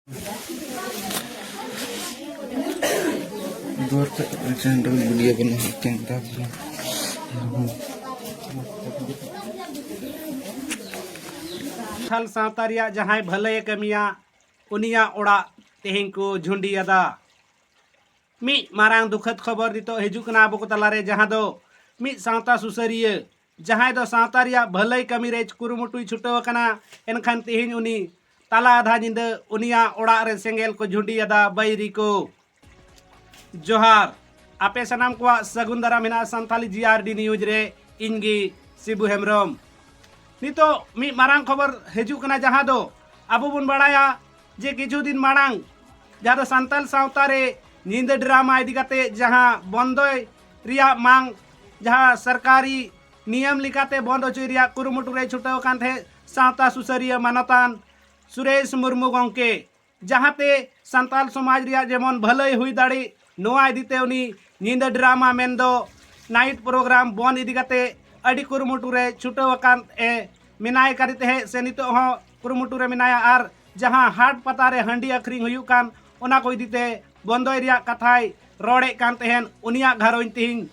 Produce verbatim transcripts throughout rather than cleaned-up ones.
ᱫᱩᱣᱟᱨ ᱠᱷᱚᱡ ᱪᱮᱱᱰᱚᱞ ᱵᱩᱞᱤᱭᱟᱹ ᱵᱮᱱᱟᱣ ᱠᱮᱱ ᱛᱟᱵᱚᱱᱟ᱾ ᱥᱟᱱᱛᱟᱞ ᱥᱟᱶᱛᱟ ᱨᱮᱭᱟᱜ ᱡᱟᱦᱟᱸᱭ ᱵᱷᱟᱹᱞᱟᱹᱭᱮ ᱠᱟᱹᱢᱤᱭᱟ, ᱩᱱᱤᱭᱟᱜ ᱚᱲᱟᱜ ᱛᱮᱦᱮᱧ ᱠᱚ ᱡᱷᱩᱸᱰᱤᱭᱟᱫᱟ᱾ ᱢᱤᱫ ᱢᱟᱨᱟᱝ ᱫᱩᱠᱷᱟᱹᱛ ᱠᱷᱚᱵᱚᱨ ᱱᱤᱛᱚᱜ ᱦᱤᱡᱩᱜ ᱠᱟᱱᱟ ᱟᱵᱚ ᱠᱚ ᱛᱟᱞᱟᱨᱮ, ᱡᱟᱦᱟᱸ ᱫᱚ ᱢᱤᱫ ᱥᱟᱶᱛᱟ ᱥᱩᱥᱟᱹᱨᱤᱭᱟᱹ, ᱡᱟᱦᱟᱸᱭ ᱫᱚ ᱥᱟᱶᱛᱟ ᱨᱮᱭᱟᱜ ᱵᱷᱟᱹᱞᱟᱹᱭ ᱠᱟᱹᱢᱤ ᱨᱮ ᱠᱩᱨᱩᱢᱩᱴᱩᱭ ᱪᱷᱩᱴᱟᱹᱣ ᱟᱠᱟᱱᱟ, ᱮᱱᱠᱷᱟᱱ ᱛᱮᱦᱮᱧ ᱩᱱᱤ ᱛᱟᱞᱟ ᱟᱫᱷᱟ ᱧᱤᱫᱟᱹ ᱩᱱᱤᱭᱟᱜ ᱚᱲᱟᱜ ᱨᱮ ᱥᱮᱸᱜᱮᱞ ᱠᱚ ᱡᱷᱩᱸᱰᱤᱭᱟᱫᱟ ᱵᱟᱹᱭᱨᱤ ᱠᱚ᱾ ᱡᱚᱦᱟᱨ, ᱟᱯᱮ ᱥᱟᱱᱟᱢ ᱠᱚᱣᱟᱜ ᱥᱟᱹᱜᱩᱱ ᱫᱟᱨᱟᱢ ᱦᱮᱱᱟᱜᱼᱟ ᱥᱟᱱᱛᱟᱞᱤ ᱡᱤ ᱟᱨ ᱰᱤ ᱱᱤᱭᱩᱡᱽ ᱨᱮ᱾ ᱤᱧ ᱜᱮ ᱥᱤᱵᱩ ᱦᱮᱢᱵᱨᱚᱢ᱾ ᱱᱤᱛᱚᱜ ᱢᱤᱫ ᱢᱟᱨᱟᱝ ᱠᱷᱚᱵᱚᱨ ᱦᱤᱡᱩᱜ ᱠᱟᱱᱟ, ᱡᱟᱦᱟᱸ ᱫᱚ ᱟᱵᱚ ᱵᱚᱱ ᱵᱟᱲᱟᱭᱟ ᱡᱮ ᱠᱤᱪᱷᱩ ᱫᱤᱱ ᱢᱟᱲᱟᱝ ᱡᱟᱦᱟᱸ ᱫᱚ ᱥᱟᱱᱛᱟᱞ ᱥᱟᱶᱛᱟ ᱨᱮ ᱧᱤᱫᱟᱹ ᱰᱨᱟᱢᱟ ᱤᱫᱤ ᱠᱟᱛᱮ ᱡᱟᱦᱟᱸ ᱵᱚᱱᱫᱚᱭ ᱨᱮᱭᱟᱜ ᱢᱟᱝ, ᱡᱟᱦᱟᱸ ᱥᱚᱨᱠᱟᱨᱤ ᱱᱤᱭᱚᱢ ᱞᱮᱠᱟᱛᱮ ᱵᱚᱱᱫ ᱦᱚᱪᱚᱭ ᱨᱮᱭᱟᱜ ᱠᱩᱨᱩᱢᱩᱴᱩ ᱨᱮ ᱪᱷᱩᱴᱟᱹᱣ ᱟᱠᱟᱱ ᱛᱟᱦᱮᱸᱫ ᱥᱟᱶᱛᱟ ᱥᱩᱥᱟᱹᱨᱤᱭᱟᱹ ᱢᱟᱱᱚᱛᱟᱱ ᱥᱩᱨᱮᱥ ᱢᱩᱨᱢᱩ ᱜᱚᱢᱠᱮ, ᱡᱟᱦᱟᱸᱛᱮ ᱥᱟᱱᱛᱟᱞ ᱥᱚᱢᱟᱡᱽ ᱨᱮᱭᱟᱜ ᱡᱮᱢᱚᱱ ᱵᱷᱟᱹᱞᱟᱹᱭ ᱦᱩᱭ ᱫᱟᱲᱮᱜ, ᱱᱚᱣᱟ ᱤᱫᱤᱛᱮ ᱩᱱᱤ ᱧᱤᱫᱟᱹ ᱰᱨᱟᱢᱟ ᱢᱮᱱᱫᱚ ᱱᱟᱭᱤᱴ ᱯᱨᱳᱜᱨᱟᱢ ᱵᱚᱱᱫ ᱤᱫᱤ ᱠᱟᱛᱮ ᱟᱹᱰᱤ ᱠᱩᱨᱩᱢᱩᱴᱩ ᱨᱮ ᱪᱷᱩᱴᱟᱹᱣ ᱟᱠᱟᱱ ᱮ ᱢᱮᱱᱟᱭ ᱠᱟᱫᱮ ᱛᱟᱦᱮᱸᱫ, ᱥᱮ ᱱᱤᱛᱚᱜ ᱦᱚᱸ ᱠᱩᱨᱩᱢᱩᱴᱩ ᱨᱮ ᱢᱮᱱᱟᱭᱟ᱾ ᱟᱨ ᱡᱟᱦᱟᱸ ᱦᱟᱴ ᱯᱟᱛᱟ ᱨᱮ ᱦᱟᱺᱰᱤ ᱟᱹᱠᱷᱨᱤᱧ ᱦᱩᱭᱩᱜ ᱠᱟᱱ, ᱚᱱᱟ ᱠᱚ ᱤᱫᱤᱛᱮ ᱵᱚᱱᱫᱚᱭ ᱨᱮᱭᱟᱜ ᱠᱟᱛᱷᱟᱭ ᱨᱚᱲᱮᱫ ᱠᱟᱱ ᱛᱟᱦᱮᱸᱱ, ᱩᱱᱤᱭᱟᱜ ᱜᱷᱟᱨᱚᱸᱡᱽ ᱛᱮᱦᱮᱧ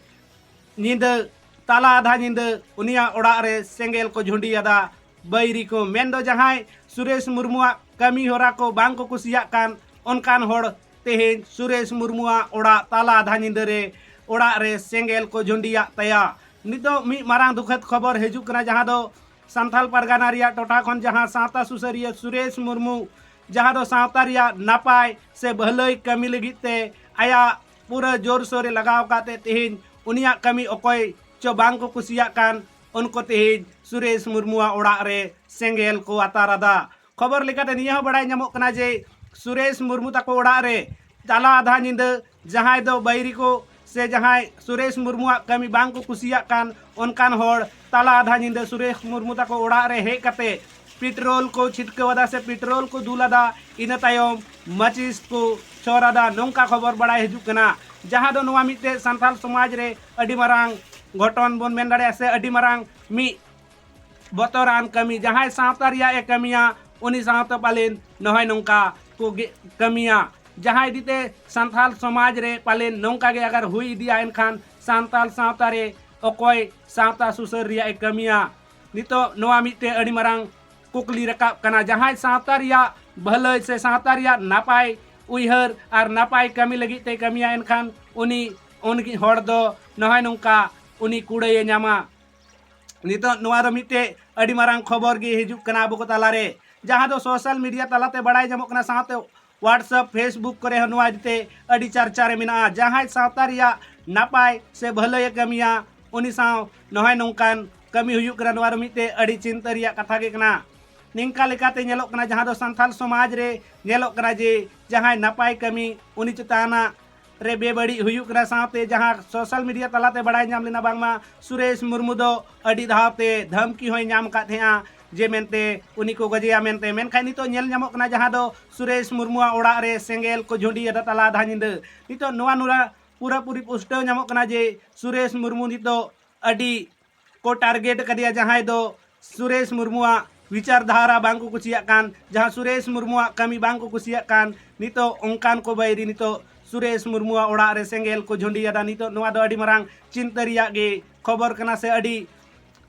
ᱧᱤᱫᱟᱹ, ᱛᱟᱞᱟ ᱟᱫᱷᱟ ᱧᱤᱫᱟᱹ ᱩᱱᱤᱭᱟᱜ ᱚᱲᱟᱜ ᱨᱮ ᱥᱮᱸᱜᱮᱞ ᱠᱚ ᱡᱷᱩᱸᱰᱤᱭᱟᱫᱟ ᱵᱟᱹᱭᱨᱤ ᱠᱚ᱾ ᱢᱮᱱᱫᱚ ᱡᱟᱦᱟᱸᱭ ᱥᱩᱨᱮᱥ ᱢᱩᱨᱢᱩᱣᱟᱜ ᱠᱟᱹᱢᱤ ᱦᱚᱨᱟ ᱠᱚ ᱵᱟᱝ ᱠᱚ ᱠᱩᱥᱤᱭᱟᱜ ᱠᱟᱱ, ᱚᱱᱠᱟᱱ ᱦᱚᱲ ᱛᱮᱦᱮᱧ ᱥᱩᱨᱮᱥ ᱢᱩᱨᱢᱩᱣᱟᱜ ᱚᱲᱟᱜ ᱛᱟᱞᱟ ᱟᱫᱷᱟ ᱧᱤᱫᱟᱹ ᱨᱮ ᱚᱲᱟᱜ ᱨᱮ ᱥᱮᱸᱜᱮᱞ ᱠᱚ ᱡᱷᱩᱸᱰᱤᱭᱟᱜ ᱛᱟᱭᱟ᱾ ᱱᱤᱛᱚᱜ ᱢᱤᱫ ᱢᱟᱨᱟᱝ ᱫᱩᱠᱷᱟᱹᱛ ᱠᱷᱚᱵᱚᱨ ᱦᱤᱡᱩᱜ ᱠᱟᱱᱟ, ᱡᱟᱦᱟᱸ ᱫᱚ ᱥᱟᱱᱛᱟᱞ ᱯᱟᱨᱜᱟᱱᱟ ᱨᱮᱭᱟᱜ ᱴᱚᱴᱷᱟ ᱠᱷᱚᱱ ᱡᱟᱦᱟᱸ ᱥᱟᱶᱛᱟ ᱥᱩᱥᱟᱹᱨᱤᱭᱟᱹ ᱥᱩᱨᱮᱥ ᱢᱩᱨᱢᱩ, ᱡᱟᱦᱟᱸ ᱫᱚ ᱥᱟᱶᱛᱟ ᱨᱮᱭᱟᱜ ᱱᱟᱯᱟᱭ ᱥᱮ ᱵᱷᱟᱹᱞᱟᱹᱭ ᱠᱟᱹᱢᱤ ᱞᱟᱹᱜᱤᱫ ᱛᱮ ᱟᱭᱟᱜ ᱯᱩᱨᱟᱹ ᱡᱳᱨᱥᱳᱨ ᱮ ᱞᱟᱜᱟᱣ ᱟᱠᱟᱫ ᱛᱮ ᱛᱮᱦᱮᱧ ᱩᱱᱤᱭᱟᱜ ᱠᱟᱹᱢᱤ ᱚᱠᱚᱭ ᱪᱚ ᱵᱟᱝ ᱠᱚ ᱠᱩᱥᱤᱭᱟᱜ ᱠᱟᱱ, ᱩᱱᱠᱩ ᱛᱮᱦᱮᱧ ᱥᱩᱨᱮᱥ ᱢᱩᱨᱢᱩᱣᱟᱜ ᱚᱲᱟᱜ ᱨᱮ ᱥᱮᱸᱜᱮᱞ ᱠᱚ ᱟᱛᱟᱨ ᱟᱫᱟ᱾ ᱠᱷᱚᱵᱚᱨ ᱞᱮᱠᱟᱛᱮ ᱱᱤᱭᱟᱹ ᱦᱚᱸ ᱵᱟᱲᱟᱭ ᱧᱟᱢᱚᱜ ᱠᱟᱱᱟ ᱡᱮ ᱥᱩᱨᱮᱥ ᱢᱩᱨᱢᱩ ᱛᱟᱠᱚ ᱚᱲᱟᱜ ᱨᱮ ᱛᱟᱞᱟ ᱟᱫᱷᱟ ᱧᱤᱫᱟᱹ ᱡᱟᱦᱟᱸᱭ ᱫᱚ ᱵᱟᱹᱭᱨᱤ ᱠᱚ ᱥᱮ ᱡᱟᱦᱟᱸᱭ ᱥᱩᱨᱮᱥ ᱢᱩᱨᱢᱩᱣᱟᱜ ᱠᱟᱹᱢᱤ ᱵᱟᱝ ᱠᱚ ᱠᱩᱥᱤᱭᱟᱜ ᱠᱟᱱ, ᱚᱱᱠᱟᱱ ᱦᱚᱲ ᱛᱟᱞᱟ ᱟᱫᱷᱟ ᱧᱤᱫᱟᱹ ᱥᱩᱨᱮᱥ ᱢᱩᱨᱢᱩ ᱛᱟᱠᱚ ᱚᱲᱟᱜ ᱨᱮ ᱦᱮᱡ ᱠᱟᱛᱮ ᱯᱮᱴᱨᱳᱞ ᱠᱚ ᱪᱷᱤᱴᱠᱟᱹᱣ ᱟᱫᱟ ᱥᱮ ᱯᱮᱴᱨᱳᱞ ᱠᱚ ᱫᱩᱞ ᱟᱫᱟ, ᱤᱱᱟᱹ ᱛᱟᱭᱚᱢ ᱢᱟᱹᱪᱤᱥ ᱠᱚ ᱪᱷᱚᱨ ᱟᱫᱟ, ᱱᱚᱝᱠᱟ ᱠᱷᱚᱵᱚᱨ ᱵᱟᱲᱟᱭ ᱦᱤᱡᱩᱜ ᱠᱟᱱᱟ᱾ ᱡᱟᱦᱟᱸ ᱫᱚ ᱱᱚᱣᱟ ᱢᱤᱫᱴᱮᱡ ᱥᱟᱱᱛᱟᱲ ᱥᱚᱢᱟᱡᱽ ᱨᱮ ᱟᱹᱰᱤ ᱢᱟᱨᱟᱝ ᱜᱷᱚᱴᱚᱱ ᱵᱚᱱ ᱢᱮᱱ ᱫᱟᱲᱮᱭᱟᱜᱼᱟ ᱥᱮ ᱟᱹᱰᱤ ᱢᱟᱨᱟᱝ ᱢᱤᱫ ᱵᱚᱛᱚᱨᱟᱱ ᱠᱟᱹᱢᱤ᱾ ᱡᱟᱦᱟᱸᱭ ᱥᱟᱶᱛᱟ ᱨᱮᱭᱟᱜ ᱮ ᱠᱟᱹᱢᱤᱭᱟ, ᱩᱱᱤ ᱥᱟᱶᱛᱟ ᱯᱟᱞᱮᱱ ᱱᱚᱜᱼᱚᱭ ᱱᱚᱝᱠᱟ ᱠᱚ ᱜᱮ ᱠᱟᱹᱢᱤᱭᱟ, ᱡᱟᱦᱟᱸ ᱤᱫᱤᱛᱮ ᱥᱟᱱᱛᱟᱲ ᱥᱚᱢᱟᱡᱽ ᱨᱮ ᱯᱟᱞᱮᱱ ᱱᱚᱝᱠᱟ ᱜᱮ ᱟᱜᱟᱨ ᱦᱩᱭ ᱤᱫᱤᱜᱼᱟ, ᱮᱱᱠᱷᱟᱱ ᱥᱟᱱᱛᱟᱲ ᱥᱟᱶᱛᱟ ᱨᱮ ᱚᱠᱚᱭ ᱥᱟᱶᱛᱟ ᱥᱩᱥᱟᱹᱨ ᱨᱮᱭᱟᱜ ᱮ ᱠᱟᱹᱢᱤᱭᱟ? ᱱᱤᱛᱚᱜ ᱱᱚᱣᱟ ᱢᱤᱫᱴᱮᱱ ᱟᱹᱰᱤ ᱢᱟᱨᱟᱝ ᱠᱩᱠᱞᱤ ᱨᱟᱠᱟᱵ ᱠᱟᱱᱟ᱾ ᱡᱟᱦᱟᱸᱭ ᱥᱟᱶᱛᱟ ᱨᱮᱭᱟᱜ ᱵᱷᱟᱹᱞᱟᱹᱭ ᱥᱮ ᱥᱟᱶᱛᱟ ᱨᱮᱭᱟᱜ ᱱᱟᱯᱟᱭ ᱩᱭᱦᱟᱹᱨ ᱟᱨ ᱱᱟᱯᱟᱭ ᱠᱟᱹᱢᱤ ᱞᱟᱹᱜᱤᱫ ᱛᱮ ᱠᱟᱹᱢᱤᱭᱟ, ᱮᱱᱠᱷᱟᱱ ᱩᱱᱤ ᱩᱱᱤ ᱦᱚᱲ ᱫᱚ ᱱᱚᱜᱼᱚᱭ ᱱᱚᱝᱠᱟ ᱩᱱᱤ ᱠᱩᱲᱟᱹᱭᱮ ᱧᱟᱢᱟ᱾ ᱱᱤᱛᱚᱜ ᱱᱚᱣᱟ ᱫᱚ ᱢᱤᱫᱴᱮᱡ ᱟᱹᱰᱤ ᱢᱟᱨᱟᱝ ᱠᱷᱚᱵᱚᱨ ᱜᱮ ᱦᱤᱡᱩᱜ ᱠᱟᱱᱟ ᱟᱵᱚ ᱠᱚ ᱛᱟᱞᱟᱨᱮ, ᱡᱟᱦᱟᱸ ᱫᱚ ᱥᱳᱥᱟᱞ ᱢᱤᱰᱤᱭᱟ ᱛᱟᱞᱟᱛᱮ ᱵᱟᱲᱟᱭ ᱧᱟᱢᱚᱜ ᱠᱟᱱᱟ, ᱥᱟᱶᱛᱮ WhatsApp, Facebook ᱠᱚᱨᱮ ᱦᱚᱸ ᱱᱚᱣᱟ ᱤᱫᱤᱛᱮ ᱟᱹᱰᱤ ᱪᱟᱨᱪᱟ ᱨᱮ ᱢᱮᱱᱟᱜᱼᱟ᱾ ᱡᱟᱦᱟᱸᱭ ᱥᱟᱶᱛᱟ ᱨᱮᱭᱟᱜ ᱱᱟᱯᱟᱭ ᱥᱮ ᱵᱷᱟᱹᱞᱟᱹᱭᱮ ᱠᱟᱹᱢᱤᱭᱟ, ᱩᱱᱤ ᱥᱟᱶ ᱱᱚᱜᱼᱚᱭ ᱱᱚᱝᱠᱟᱱ ᱠᱟᱹᱢᱤ ᱦᱩᱭᱩᱜ ᱠᱟᱱᱟ᱾ ᱱᱚᱣᱟ ᱫᱚ ᱢᱤᱫᱴᱮᱡ ᱟᱹᱰᱤ ᱪᱤᱱᱛᱟᱹ ᱨᱮᱭᱟᱜ ᱠᱟᱛᱷᱟ ᱜᱮ ᱠᱟᱱᱟ᱾ ᱱᱤᱝᱠᱟ ᱞᱮᱠᱟᱛᱮ ᱧᱮᱞᱚᱜ ᱠᱟᱱᱟ, ᱡᱟᱦᱟᱸ ᱫᱚ ᱥᱟᱱᱛᱟᱲ ᱥᱚᱢᱟᱡᱽ ᱨᱮ ᱧᱮᱞᱚᱜ ᱠᱟᱱᱟ ᱡᱮ ᱡᱟᱦᱟᱸᱭ ᱱᱟᱯᱟᱭ ᱠᱟᱹᱢᱤ, ᱩᱱᱤ ᱪᱮᱛᱟᱱᱟᱜ ᱨᱮ ᱵᱮᱵᱟᱹᱲᱤᱡ ᱦᱩᱭᱩᱜ ᱠᱟᱱᱟ, ᱥᱟᱶᱛᱮ ᱡᱟᱦᱟᱸ ᱥᱳᱥᱟᱞ ᱢᱤᱰᱤᱭᱟ ᱛᱟᱞᱟᱛᱮ ᱵᱟᱲᱟᱭ ᱧᱟᱢ ᱞᱮᱱᱟ ᱵᱟᱝᱢᱟ ᱥᱩᱨᱮᱥ ᱢᱩᱨᱢᱩ ᱫᱚ ᱟᱹᱰᱤ ᱫᱷᱟᱣ ᱛᱮ ᱫᱷᱟᱢᱠᱤ ᱦᱚᱸᱭ ᱧᱟᱢ ᱟᱠᱟᱫ ᱛᱟᱦᱮᱸᱜᱼᱟ, ᱡᱮ ᱢᱮᱱᱛᱮ ᱩᱱᱤ ᱠᱚ ᱜᱚᱡᱮᱭᱟ ᱢᱮᱱᱛᱮ᱾ ᱢᱮᱱᱠᱷᱟᱱ ᱱᱤᱛᱚᱜ ᱧᱮᱞ ᱧᱟᱢᱚᱜ ᱠᱟᱱᱟ, ᱡᱟᱦᱟᱸ ᱫᱚ ᱥᱩᱨᱮᱥ ᱢᱩᱨᱢᱩᱣᱟᱜ ᱚᱲᱟᱜ ᱨᱮ ᱥᱮᱸᱜᱮᱞ ᱠᱚ ᱡᱷᱩᱸᱰᱤᱭᱟᱫᱟ ᱛᱟᱞᱟ ᱟᱫᱷᱟ ᱧᱤᱫᱟᱹ᱾ ᱱᱤᱛᱚᱜ ᱱᱚᱣᱟ ᱱᱚᱣᱟ ᱯᱩᱨᱟᱹᱯᱩᱨᱤ ᱯᱩᱥᱴᱟᱹᱣ ᱧᱟᱢᱚᱜ ᱠᱟᱱᱟ ᱡᱮ ᱥᱩᱨᱮᱥ ᱢᱩᱨᱢᱩ ᱱᱤᱛᱚᱜ ᱟᱹᱰᱤ ᱠᱚ ᱴᱟᱨᱜᱮᱴ ᱟᱠᱟᱫᱮᱭᱟ, ᱡᱟᱦᱟᱸᱭ ᱫᱚ ᱥᱩᱨᱮᱥ ᱢᱩᱨᱢᱩᱣᱟᱜ ᱵᱤᱪᱟᱨ ᱫᱷᱟᱨᱟ ᱵᱟᱝ ᱠᱚ ᱠᱩᱥᱤᱭᱟᱜ ᱠᱟᱱ, ᱡᱟᱦᱟᱸ ᱥᱩᱨᱮᱥ ᱢᱩᱨᱢᱩᱣᱟᱜ ᱠᱟᱹᱢᱤ ᱵᱟᱝ ᱠᱚ ᱠᱩᱥᱤᱭᱟᱜ ᱠᱟᱱ, ᱱᱤᱛᱚᱜ ᱚᱱᱠᱟᱱ ᱠᱚ ᱵᱟᱹᱭᱨᱤ ᱱᱤᱛᱚᱜ ᱥᱩᱨᱮᱥ ᱢᱩᱨᱢᱩᱣᱟᱜ ᱚᱲᱟᱜ ᱨᱮ ᱥᱮᱸᱜᱮᱞ ᱠᱚ ᱡᱷᱩᱸᱰᱤᱭᱟᱫᱟ᱾ ᱱᱤᱛᱚᱜ ᱱᱚᱣᱟ ᱫᱚ ᱟᱹᱰᱤ ᱢᱟᱨᱟᱝ ᱪᱤᱱᱛᱟᱹ ᱨᱮᱭᱟᱜ ᱜᱮ ᱠᱷᱚᱵᱚᱨ ᱠᱟᱱᱟ, ᱥᱮ ᱟᱹᱰᱤ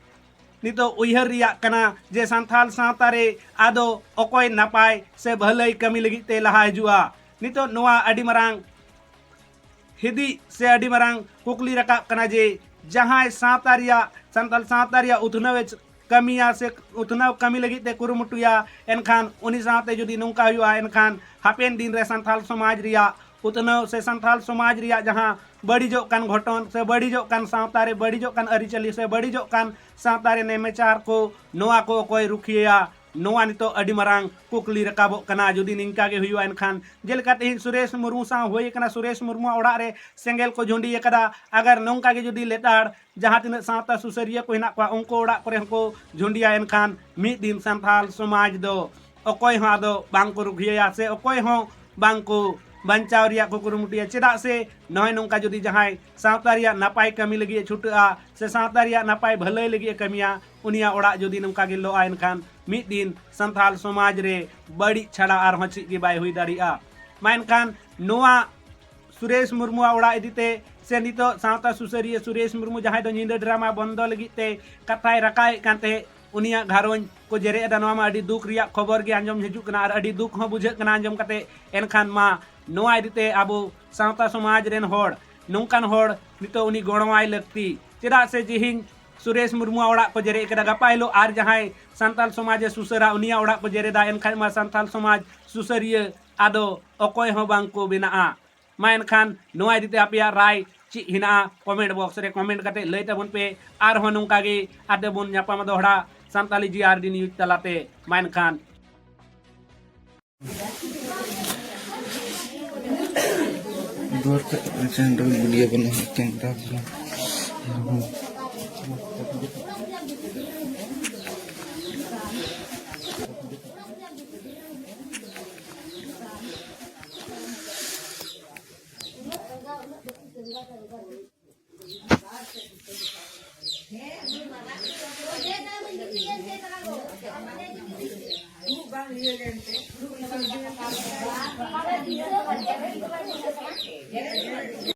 ᱱᱤᱛᱚᱜ ᱩᱭᱦᱟᱹᱨ ᱨᱮᱭᱟᱜ ᱠᱟᱱᱟ ᱡᱮ ᱥᱟᱱᱛᱟᱲ ᱥᱟᱶᱛᱟ ᱨᱮ ᱟᱫᱚ ᱚᱠᱚᱭ ᱱᱟᱯᱟᱭ ᱥᱮ ᱵᱷᱟᱹᱞᱟᱹᱭ ᱠᱟᱹᱢᱤ ᱞᱟᱹᱜᱤᱫ ᱛᱮ ᱞᱟᱦᱟ ᱦᱤᱡᱩᱜᱼᱟ᱾ ᱱᱤᱛᱚᱜ ᱱᱚᱣᱟ ᱟᱹᱰᱤ ᱢᱟᱨᱟᱝ ᱦᱤᱫᱤᱡ ᱥᱮ ᱟᱹᱰᱤ ᱢᱟᱨᱟᱝ ᱠᱩᱠᱞᱤ ᱨᱟᱠᱟᱵ ᱠᱟᱱᱟ ᱡᱮ ᱡᱟᱦᱟᱸᱭ ᱥᱟᱶᱛᱟ ᱨᱮᱭᱟᱜ, ᱥᱟᱱᱛᱟᱲ ᱥᱟᱶᱛᱟ ᱨᱮᱭᱟᱜ ᱩᱛᱱᱟᱹᱣ ᱮ ᱠᱟᱹᱢᱤᱭᱟ ᱥᱮ ᱩᱛᱱᱟᱹᱣ ᱠᱟᱹᱢᱤ ᱞᱟᱹᱜᱤᱫ ᱛᱮ ᱠᱩᱨᱩᱢᱩᱴᱩᱭᱟ, ᱮᱱᱠᱷᱟᱱ ᱩᱱᱤ ᱥᱟᱶᱛᱮ ᱡᱩᱫᱤ ᱱᱚᱝᱠᱟ ᱦᱩᱭᱩᱜᱼᱟ, ᱮᱱᱠᱷᱟᱱ ᱦᱟᱯᱮᱱ ᱫᱤᱱ ᱨᱮ ᱥᱟᱱᱛᱟᱲ ᱥᱚᱢᱟᱡᱽ ᱨᱮᱭᱟᱜ ᱩᱛᱱᱟᱹᱣ ᱥᱮ ᱥᱟᱱᱛᱟᱲ ᱥᱚᱢᱟᱡᱽ ᱨᱮᱭᱟᱜ ᱡᱟᱦᱟᱸ ᱵᱟᱹᱲᱤᱡᱚᱜ ᱠᱟᱱ ᱜᱷᱚᱴᱚᱱ ᱥᱮ ᱵᱟᱹᱲᱤᱡᱚᱜ ᱠᱟᱱ ᱥᱟᱶᱛᱟ ᱨᱮ ᱵᱟᱹᱲᱤᱡᱚᱜ ᱠᱟᱱ ᱟᱹᱨᱤᱪᱟᱹᱞᱤ ᱥᱮ ᱵᱟᱹᱲᱤᱡᱚᱜ ᱠᱟᱱ ᱥᱟᱶᱛᱟ ᱨᱮ ᱱᱮᱢᱟᱪᱟᱨ ᱠᱚ, ᱱᱚᱣᱟ ᱠᱚ ᱚᱠᱚᱭ ᱨᱩᱠᱷᱤᱭᱟᱹᱭᱟ? ᱱᱚᱣᱟ ᱱᱤᱛᱚᱜ ᱟᱹᱰᱤ ᱢᱟᱨᱟᱝ ᱠᱩᱠᱞᱤ ᱨᱟᱠᱟᱵᱚᱜ ᱠᱟᱱᱟ᱾ ᱡᱩᱫᱤ ᱱᱤᱝᱠᱟ ᱜᱮ ᱦᱩᱭᱩᱜᱼᱟ, ᱮᱱᱠᱷᱟᱱ ᱡᱮᱞᱮᱠᱟ ᱛᱮᱦᱮᱧ ᱥᱩᱨᱮᱥ ᱢᱩᱨᱢᱩ ᱥᱟᱶ ᱦᱩᱭ ᱟᱠᱟᱱᱟ, ᱥᱩᱨᱮᱥ ᱢᱩᱨᱢᱩᱣᱟᱜ ᱚᱲᱟᱜ ᱨᱮ ᱥᱮᱸᱜᱮᱞ ᱠᱚ ᱡᱷᱩᱸᱰᱤ ᱟᱠᱟᱫᱟ, ᱟᱜᱟᱨ ᱱᱚᱝᱠᱟ ᱜᱮ ᱡᱩᱫᱤ ᱞᱮᱛᱟᱲ ᱡᱟᱦᱟᱸ ᱛᱤᱱᱟᱹᱜ ᱥᱟᱶᱛᱟ ᱥᱩᱥᱟᱹᱨᱤᱭᱟᱹ ᱠᱚ ᱦᱮᱱᱟᱜ ᱠᱚᱣᱟ, ᱩᱱᱠᱩ ᱚᱲᱟᱜ ᱠᱚᱨᱮ ᱦᱚᱸᱠᱚ ᱡᱷᱩᱸᱰᱤᱭᱟ, ᱮᱱᱠᱷᱟᱱ ᱢᱤᱫ ᱫᱤᱱ ᱥᱟᱱᱛᱟᱲ ᱥᱚᱢᱟᱡᱽ ᱫᱚ ᱚᱠᱚᱭ ᱦᱚᱸ ᱟᱫᱚ ᱵᱟᱝ ᱠᱚ ᱨᱩᱠᱷᱤᱭᱟᱹᱭᱟ ᱥᱮ ᱚᱠᱚᱭ ᱦᱚᱸ ᱵᱟᱝ ᱠᱚ ᱵᱟᱧᱪᱟᱣ ᱨᱮᱭᱟᱜ ᱠᱚ ᱠᱩᱨᱩᱢᱩᱴᱩᱭᱟ᱾ ᱪᱮᱫᱟᱜ ᱥᱮ ᱱᱚᱜᱼᱚᱭ ᱱᱚᱝᱠᱟ ᱡᱩᱫᱤ ᱡᱟᱦᱟᱸᱭ ᱥᱟᱶᱛᱟ ᱨᱮᱭᱟᱜ ᱱᱟᱯᱟᱭ ᱠᱟᱹᱢᱤ ᱞᱟᱹᱜᱤᱫ ᱮ ᱪᱷᱩᱴᱟᱹᱜᱼᱟ ᱥᱮ ᱥᱟᱶᱛᱟ ᱨᱮᱭᱟᱜ ᱱᱟᱯᱟᱭ ᱵᱷᱟᱹᱞᱟᱹᱭ ᱞᱟᱹᱜᱤᱫ ᱮ ᱠᱟᱹᱢᱤᱭᱟ, ᱩᱱᱤᱭᱟᱜ ᱚᱲᱟᱜ ᱡᱩᱫᱤ ᱱᱚᱝᱠᱟ ᱜᱮ ᱞᱚᱜᱼᱟ, ᱮᱱᱠᱷᱟᱱ ᱢᱤᱫ ᱫᱤᱱ ᱥᱟᱱᱛᱟᱲ ᱥᱚᱢᱟᱡᱽ ᱨᱮ ᱵᱟᱹᱲᱤᱡ ᱪᱷᱟᱲᱟ ᱟᱨᱦᱚᱸ ᱪᱮᱫ ᱜᱮ ᱵᱟᱭ ᱦᱩᱭ ᱫᱟᱲᱮᱭᱟᱜᱼᱟ᱾ ᱢᱟ ᱮᱱᱠᱷᱟᱱ ᱱᱚᱣᱟ ᱥᱩᱨᱮᱥ ᱢᱩᱨᱢᱩᱣᱟᱜ ᱚᱲᱟᱜ ᱤᱫᱤ ᱛᱮ ᱥᱮ ᱱᱤᱛᱚᱜ ᱥᱟᱶᱛᱟ ᱥᱩᱥᱟᱹᱨᱤᱭᱟᱹ ᱥᱩᱨᱮᱥ ᱢᱩᱨᱢᱩ, ᱡᱟᱦᱟᱸᱭ ᱫᱚ ᱧᱤᱫᱟᱹ ᱰᱨᱟᱢᱟ ᱵᱚᱱᱫᱚ ᱞᱟᱹᱜᱤᱫ ᱛᱮ ᱠᱟᱛᱷᱟᱭ ᱨᱟᱠᱟᱵᱮᱫ ᱠᱟᱱ ᱛᱟᱦᱮᱸᱫ, ᱩᱱᱤᱭᱟᱜ ᱜᱷᱟᱨᱚᱸᱡᱽ ᱠᱚ ᱡᱮᱨᱮᱫ ᱮᱫᱟ, ᱱᱚᱣᱟ ᱢᱟ ᱟᱹᱰᱤ ᱫᱩᱠ ᱨᱮᱭᱟᱜ ᱠᱷᱚᱵᱚᱨ ᱜᱮ ᱟᱸᱡᱚᱢ ᱦᱤᱡᱩᱜ ᱠᱟᱱᱟ ᱟᱨ ᱟᱹᱰᱤ ᱫᱩᱠ ᱦᱚᱸ ᱵᱩᱡᱷᱟᱹᱜ ᱠᱟᱱᱟ ᱟᱸᱡᱚᱢ ᱠᱟᱛᱮ᱾ ᱮᱱᱠᱷᱟᱱ ᱢᱟ ᱱᱚᱣᱟ ᱤᱫᱤ ᱛᱮ ᱟᱵᱚ ᱥᱟᱶᱛᱟ ᱥᱚᱢᱟᱡᱽ ᱨᱮᱱ ᱦᱚᱲ, ᱱᱚᱝᱠᱟᱱ ᱦᱚᱲ ᱱᱤᱛᱚᱜ ᱩᱱᱤ ᱜᱚᱲᱚᱣᱟᱭ ᱞᱟᱹᱠᱛᱤ᱾ ᱪᱮᱫᱟᱜ ᱥᱮ ᱡᱤᱦᱤᱧ ᱥᱩᱨᱮᱥ ᱢᱩᱨᱢᱩᱣᱟᱜ ᱚᱲᱟᱜ ᱠᱚ ᱡᱮᱨᱮᱫ ᱠᱮᱫᱟ, ᱜᱟᱯᱟ ᱦᱤᱞᱳᱜ ᱟᱨ ᱡᱟᱦᱟᱸᱭ ᱥᱟᱱᱛᱟᱞ ᱥᱚᱢᱟᱡᱽ ᱮ ᱥᱩᱥᱟᱹᱨᱟ, ᱩᱱᱤᱭᱟᱜ ᱚᱲᱟᱜ ᱠᱚ ᱡᱮᱨᱮᱫᱟ, ᱮᱱᱠᱷᱟᱱ ᱢᱟ ᱥᱟᱱᱛᱟᱞ ᱥᱚᱢᱟᱡᱽ ᱥᱩᱥᱟᱹᱨᱤᱭᱟᱹ ᱟᱫᱚ ᱚᱠᱚᱭ ᱦᱚᱸ ᱵᱟᱝ ᱠᱚ ᱵᱮᱱᱟᱜᱼᱟ᱾ ᱢᱟ ᱮᱱᱠᱷᱟᱱ ᱱᱚᱣᱟ ᱤᱫᱤ ᱛᱮ ᱟᱯᱮᱭᱟᱜ ᱨᱟᱭ ᱪᱮᱫ ᱦᱮᱱᱟᱜᱼᱟ, ᱠᱚᱢᱮᱱᱴ ᱵᱚᱠᱥ ᱨᱮ ᱠᱚᱢᱮᱱᱴ ᱠᱟᱛᱮ ᱞᱟᱹᱭ ᱛᱟᱵᱚᱱ ᱯᱮ᱾ ᱟᱨᱦᱚᱸ ᱱᱚᱝᱠᱟ ᱜᱮ ᱟᱨ ᱛᱮᱵᱚᱱ ᱧᱟᱯᱟᱢᱟ ᱫᱚᱦᱲᱟ ᱥᱟᱱᱛᱟᱞᱤ ᱡᱤ ᱟᱨ ᱰᱤ ᱱᱤᱭᱩᱡᱽ ᱛᱟᱞᱟᱛᱮ᱾ ᱢᱟ ᱮᱱᱠᱷᱟᱱ ᱫᱩᱣᱟᱹᱨ ᱠᱷᱚᱡ ᱪᱮᱱᱰᱚᱞ ᱵᱷᱤᱰᱤᱭᱳ ᱵᱟᱹᱱᱩᱜᱼᱟ, ᱠᱮᱢᱮᱨᱟ ᱵᱟᱹᱱᱩᱜᱼᱟ᱾